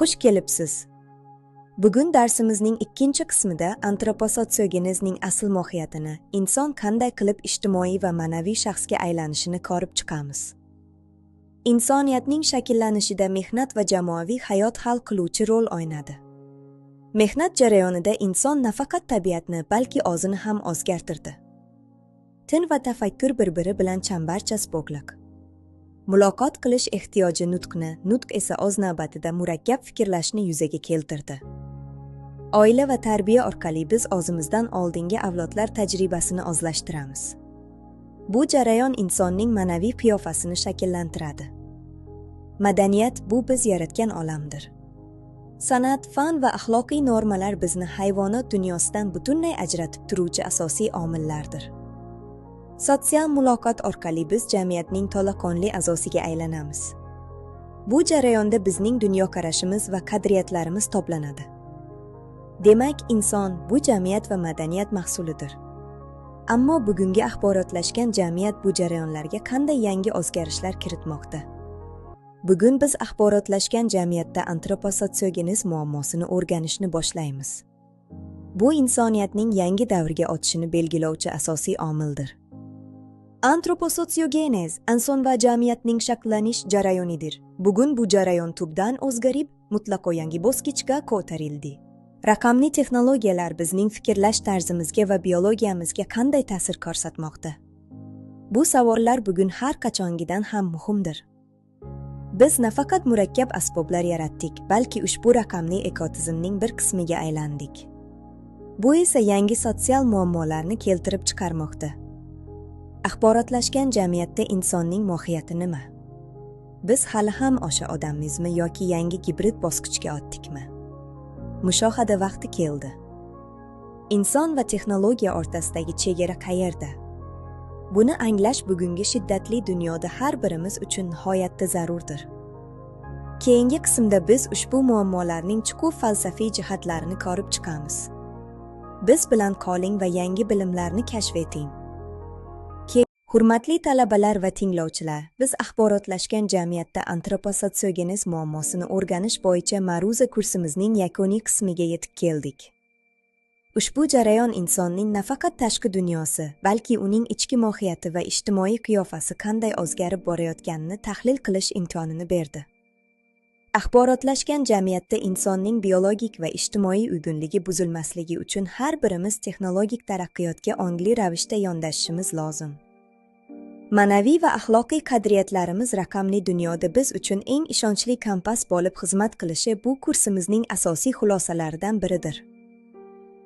Xush kelibsiz. Bugun darsimizning ikkinchi qismida antroposotsiogenezning asl mohiyatini, inson qanday qilib ijtimoiy va ma'naviy shaxsga aylanishini ko'rib chiqamiz. Insoniyatning shakllanishida mehnat va jamoaviy hayot hal qiluvchi rol o'ynadi. Mehnat jarayonida inson nafaqat tabiatni, balki o'zini ham o'zgartirdi. Til va tafakkur bir-biri bilan chambarchas bog'liq. Muloqot qilish ehtiyoji nutqni, nutq esa o'z navbatida murakkab fikrlashni yuzaga keltirdi. Oila va tarbiya orqali biz o'zimizdan oldingi avlodlar tajribasini o'zlashtiramiz. Bu jarayon insonning ma'naviy qiyofasini shakllantiradi. Madaniyat bu biz yaratgan olamdir. San'at, fan va axloqiy normalar bizni hayvonot dunyosidan butunlay ajratib turuvchi asosiy omillardir. Sotsial muloqot orqali biz jamiyatning to'laqonli a'zosiga aylanamiz. Bu jarayonda bizning dunyoqarashimiz va qadriyatlarimiz toblanadi. Demak, inson bu jamiyat va madaniyat mahsulidir. Ammo bugungi axborotlashgan jamiyat bu jarayonlarga qanday yangi o'zgarishlar kiritmoqda? Bugun biz axborotlashgan jamiyatda antroposotsiogenez muammosini o'rganishni boshlaymiz. Bu insoniyatning yangi davrga o'tishini belgilovchi asosiy omildir. Antroposotsiogenez inson va jamiyatning shakllanish jarayonidir. Bugun bu jarayon tubdan o'zgarib, mutlaqo yangi bosqichga ko'tarildi. Raqamli texnologiyalar bizning fikrlash tarzimizga va biologiyamizga qanday ta'sir ko'rsatmoqda? Bu savollar bugun har qachongidan ham muhimdir. Biz nafaqat murakkab asboblar yaratdik, balki ushbu raqamli ekotizimning bir qismiga aylandik. Bu esa yangi sotsial muammolarni keltirib chiqarmoqda. Axborotlashgan jamiyatda insonning mohiyati nima? Biz hali ham o'sha odammizmi yoki yangi gibrid bosqichga o'tdikmi? Mushohada vaqti keldi. Inson va texnologiya o'rtasidagi chegara qayerda? Buni anglash bugungi shiddatli dunyoda har birimiz uchun nihoyatda zarurdir. Keyingi qismda biz ushbu muammolarning chuqur falsafiy jihatlarini ko'rib chiqamiz. Biz bilan qoling va yangi bilimlarni kashf eting. Hurmatli talabalar va tinglovchilar, biz axborotlashgan jamiyatda antroposotsiogenez muammosini o'rganish bo'yicha ma'ruza kursimizning yakuniy qismiga yetib keldik. Ushbu jarayon insonning nafaqat tashqi dunyosi, balki uning ichki mohiyati va ijtimoiy qiyofasi qanday o'zgarib borayotganini tahlil qilish imkonini berdi. Axborotlashgan jamiyatda insonning biologik va ijtimoiy uyg'unligi buzilmasligi uchun har birimiz texnologik taraqqiyotga ongli ravishda yondashishimiz lozim. Ma'naviy va axloqiy qadriyatlarimiz raqamli dunyoda biz uchun eng ishonchli kompas bo'lib xizmat qilishi bu kursimizning asosiy xulosalaridan biridir.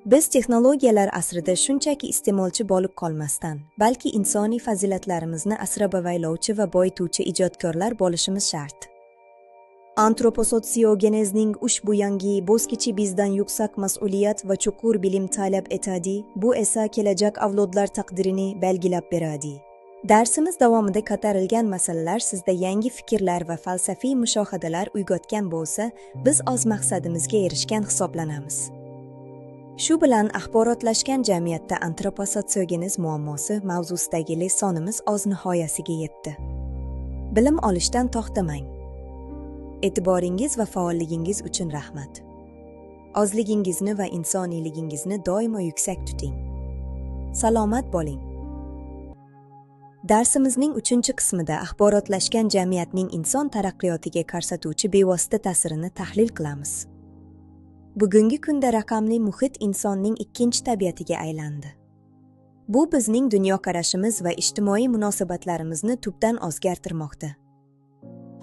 Biz texnologiyalar asrida shunchaki iste'molchi bo'lib qolmasdan, balki insoniy fazilatlarimizni asrab-avaylovchi va boyituvchi ijodkorlar bo'lishimiz shart. Antroposotsiogenezning ushbu yangi bosqichi bizdan yuksak mas'uliyat va chuqur bilim talab etadi, bu esa kelajak avlodlar taqdirini belgilab beradi. Darsimiz davomida ko'tarilgan masalalar sizda yangi fikrlar va falsafiy mushohadalar uyg'otgan bo'lsa, biz o'z maqsadimizga erishgan hisoblanamiz. Shu bilan axborotlashgan jamiyatda antroposotsiogenez muammosi mavzusidagi lessonimiz o'z nihoyasiga yetdi. Bilim olishdan to'xtamang. E'tiboringiz va faolligingiz uchun rahmat. Ozligingizni va insoniyligingizni doimo yuksak tuting. Salomat bo'ling. Darsimizning 3-qismida axborotlashgan jamiyatning inson taraqqiyotiga ko'rsatuvchi bevosita ta'sirini tahlil qilamiz. Bugungi kunda raqamli muhit insonning ikkinchi tabiatiga aylandi. Bu bizning dunyoqarashimiz va ijtimoiy munosabatlarimizni tubdan o'zgartirmoqda.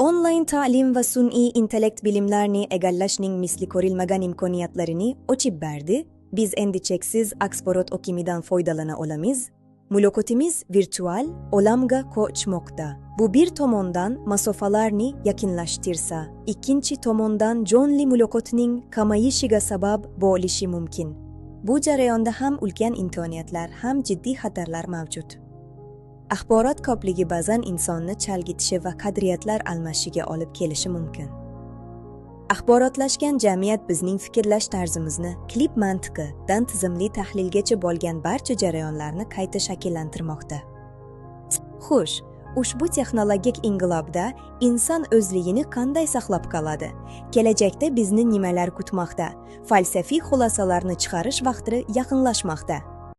Online ta'lim va sun'iy intellekt bilimlarni egallashning misli ko'rilmagan imkoniyatlarini ochib berdi. Biz endi cheksiz axborot oqimidan foydalana olamiz. Mulokotimiz virtual olamga ko'chmoqda. Bu bir tomondan masofalarni yaqinlashtirsa, ikkinchi tomondan jonli mulokotning kamayishiga sabab bo'lishi mumkin. Bu jarayonda ham ulkan imkoniyatlar, ham jiddiy xatarlar mavjud. Axborot ko'pligi ba'zan insonni chalgitishi va qadriyatlar almashishiga olib kelishi mumkin. Axborotlashgan jamiyat bizning fikrlash tarzimizni klip mantiqidan tizimli tahlilgacha bo'lgan barcha jarayonlarni qayta shakllantirmoqda. Xo'sh, Ushbu texnologik inqilobda inson o'zligini qanday saqlab qoladi? Kelajakda bizni nimalar kutmoqda? Falsafiy xulosalarni chiqarish vaqti yaqinlashmoqda.